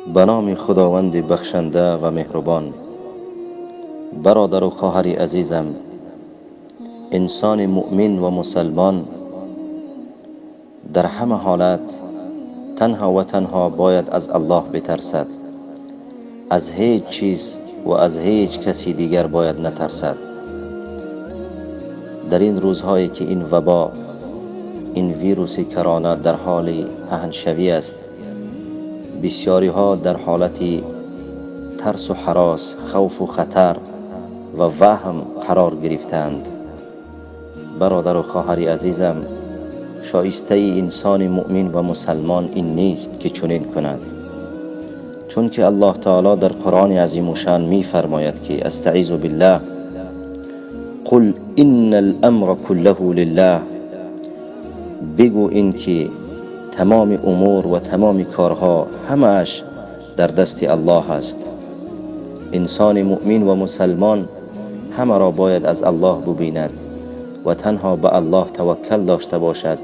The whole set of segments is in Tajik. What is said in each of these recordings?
Ба номи Худованди бахшанда ва меҳрубон. Бародару хоҳари азизам, инсони муъмин ва мусалмон дар ҳама ҳолат танҳо ва танҳо бояд аз Аллоҳ битарсад. Аз ҳеҷ чиз ва аз ҳеҷ каси дигар бояд натарсад. Дар ин рӯзҳое ки ин вабо, ин вируси корона дар ҳоли паҳншавӣ аст, бисёриҳо дар ҳолати тарсу ҳарос, хавфу хатар ва ваҳм қарор гирифтаанд. Бародару хоҳари азизам, шоистаи инсони муъмин ва мусалмон ин нест ки чунин кунад, чунки Аллоҳ таоло дар Қуръони азимушшаън мефармояд ки астаизу биллаҳ: қул инна ал-амра куллаҳу лиллаҳ. Бигӯ ин ки тамоми умур ва тамоми корҳо ҳамааш дар дасти Аллоҳ аст. Инсони муъмин ва мусалмон ҳамаро бояд аз Аллоҳ бубинад ва танҳо ба Аллоҳ таваккал дошта бошад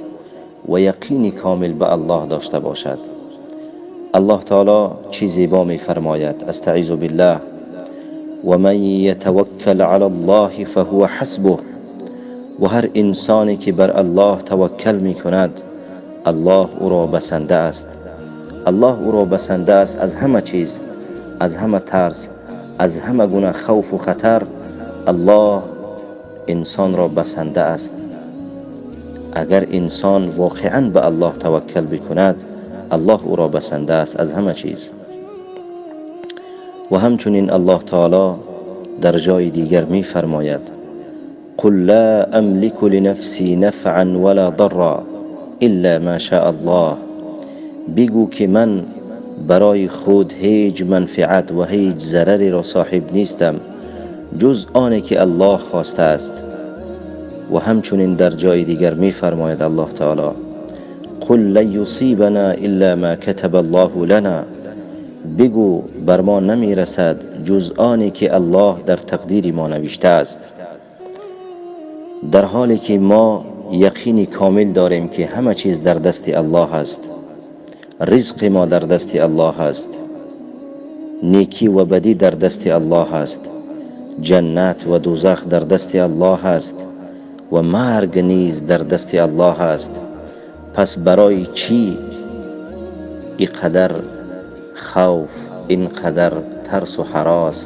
ва яқини комил ба Аллоҳ дошта бошад. Аллоҳ таоло чӣ зебо мефармояд: астаизу биллаҳ: ва ман ятаваккал ала Аллоҳи фаҳува ҳасбуҳ. Ва ҳар инсоне ки бар Аллоҳ таваккал мекунад, Аллоҳ ӯро басанда аст. Аллоҳ ӯро басанда аст аз ҳама чиз, аз ҳама тарс, аз ҳама гуна хавфу хатар. Аллоҳ инсонро басанда аст. Агар инсон воқеан ба Аллоҳ таваккал бикунад, Аллоҳ ӯро басанда аст аз ҳама чиз. Ва ҳамчунин Аллоҳ таоло дар ҷои дигар мефармояд: қул ла амлику линафси нафъан вала дарра илла ма шаа Аллоҳ. Бигӯ ки ман барои худ ҳеҷ манфиат ва ҳеҷ зарареро соҳиб нестам ҷуз оне ки Аллоҳ хостааст. Ва ҳамчунин дар ҷои дигар мефармояд Аллоҳ таоло: қул лан юсибана илла ма катаба Аллоҳу лана. Бигӯ бар мо намерасад ҷуз оне ки Аллоҳ дар тақдири мо навиштааст. Дар ҳоле ки мо яқини комил дорем ки ҳама чиз дар дасти Аллоҳ аст, ризқи мо дар дасти Аллоҳ аст, некӣ ва бадӣ дар дасти Аллоҳ аст, ҷаннат ва дӯзах дар дасти Аллоҳ аст ва марг низ дар дасти Аллоҳ аст. Пас барои чӣ ин қадар хавф, ин қадар тарсу ҳарос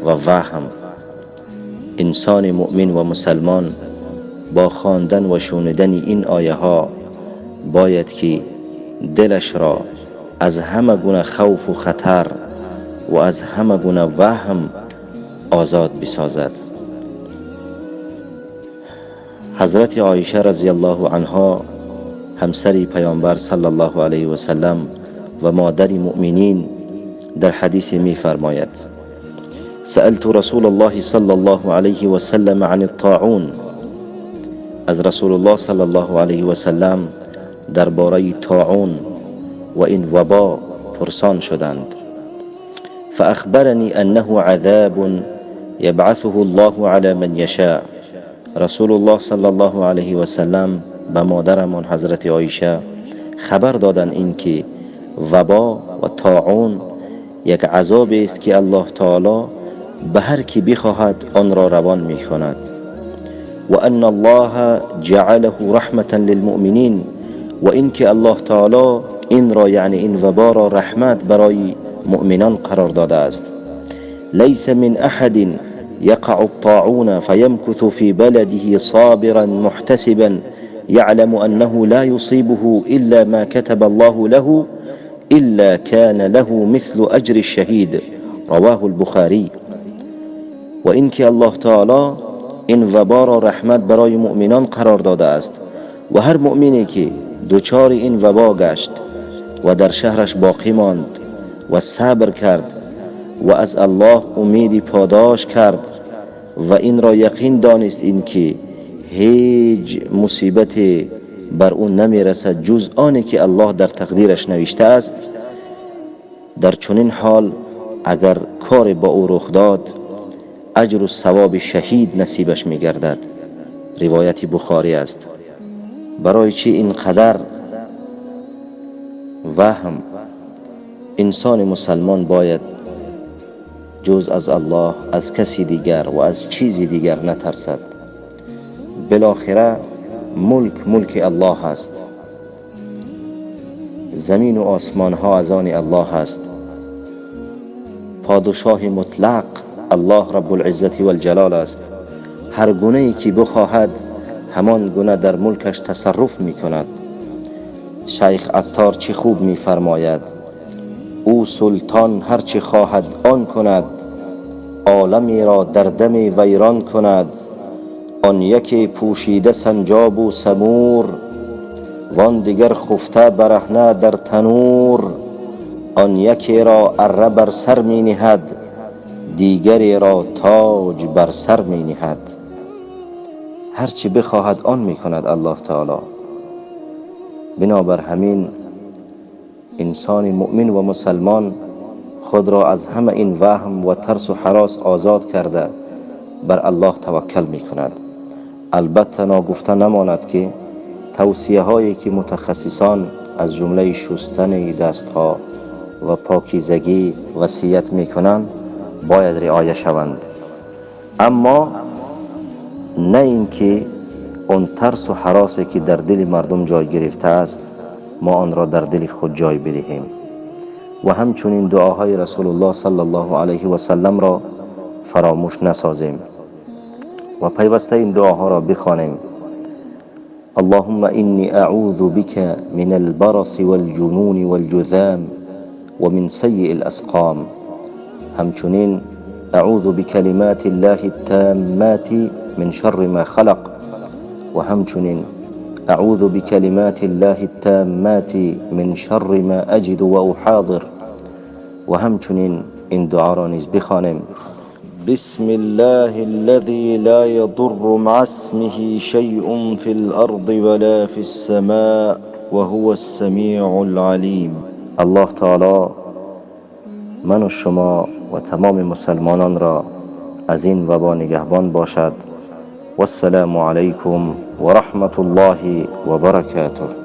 ва ваҳм? Инсони муъмин ва мусалмон бо хондан ва шунидани ин ояҳо бояд ки дилашро аз ҳама гуна хавфу хатар ва аз ҳама гуна ваҳм озод бисозад. Ҳазрати Оиша разияллоҳу анҳо, ҳамсари паёмбар саллаллоҳу алайҳи васаллам ва модари муъминин, дар ҳадисе мефармояд: саалту расулаллоҳи саллаллоҳу алайҳи васаллам ани ттоун. Аз Расулуллоҳ саллаллоҳу алайҳи васаллам дар бораи тоун ва ин вабо пурсон шуданд. фаахбарани аннаҳу азабун ябъасуҳу Аллоҳу ала ман яшоъ. Расулуллоҳ саллаллоҳу алайҳи васаллам ба модарамон ҳазрати Оиша хабар доданд ин ки вабо ва тоун як азобест ки Аллоҳ таоло ба ҳар ки бихоҳад онро равон мекунад. Ва анна Аллоҳа ҷаалаҳу раҳматан лилмуъминин. Ва ин ки Аллоҳ таоло инро, яъне ин ваборо, раҳмат барои муъминон қарор додааст. лайса мин аҳадин يقع الطاعون فيمكث في بلده صابرا محتسبا يعلم أنه لا يصيبه إلا ما كتب الله له إلا كان له مثل أجر الشهيد. رواه البخاري. و اینکه الله تعالی این وبا را رحمت برای مؤمنان قرار داده است و هر مؤمنی که دچار این وبا گشت و در شهرش باقی ماند و صبر کرد و از الله امید پاداش کرد و این را یقین دانست این که هیچ مصیبت بر او نمیرسد جز آنی که الله در تقدیرش نوشته است، در چنین حال اگر کار با او رخ داد اجر و ثواب شهید نصیبش میگردد. روایت بخاری است. برای چی اینقدر وهم؟ انسان مسلمان باید جز از الله از کسی دیگر و از چیزی دیگر نترسد. بالاخره ملک ملک الله است، زمین و آسمان ها از آن الله است. پادشاه مطلق الله رب العزت و الجلال است. هر گونه ای که بخواهد همان گونه در ملکش تصرف می کند. شیخ عطار چه خوب می فرماید: او سلطان هر چه خواهد آن کند، عالمی را در دم ویران کند. آن یکی پوشیده سنجاب و سمور، وان دیگر خفته برهنه در تنور. آن یکی را اره بر سر می نهد، دیگری را تاج بر سر می نهد. هر چی بخواهد آن می کند الله تعالی. بنابر همین انسان مؤمن و مسلمان خود را از همه این وهم و ترس و هراس آزاد کرده بر الله توکل می کند. البته ناگفته نماند که توصیه هایی که متخصصان از جمله شستن دست ها و پاکیزگی وصیت می کنند باید رعایت شوند، اما نه اینکه آن ترس و هراسی که در دل مردم جای گرفته است ما آن را در دل خود جای بدهیم. و همچنین دعاهای رسول الله صلی الله علیه و سلم را فراموش نسازیم و پیوسته این دعاها را بخوانیم. اللهم إني أعوذ بك من البرص والجنون والجذام ومن سيء الأسقام. همچنین أعوذ بكلمات الله التامات من شر ما خلق. و همچنین أعوذ بكلمات الله التامات من شر ما أجد وأحاضر. و همچنین این دعا را نیز بخوانیم: بسم الله الذي لا يضر مع اسمه شيء في الأرض ولا في السماء وهو السميع العليم. الله تعالی من و شما و تمام مسلمانان را از این وبا نگهبان باشد. والسلام علیکم و رحمت الله و برکاته.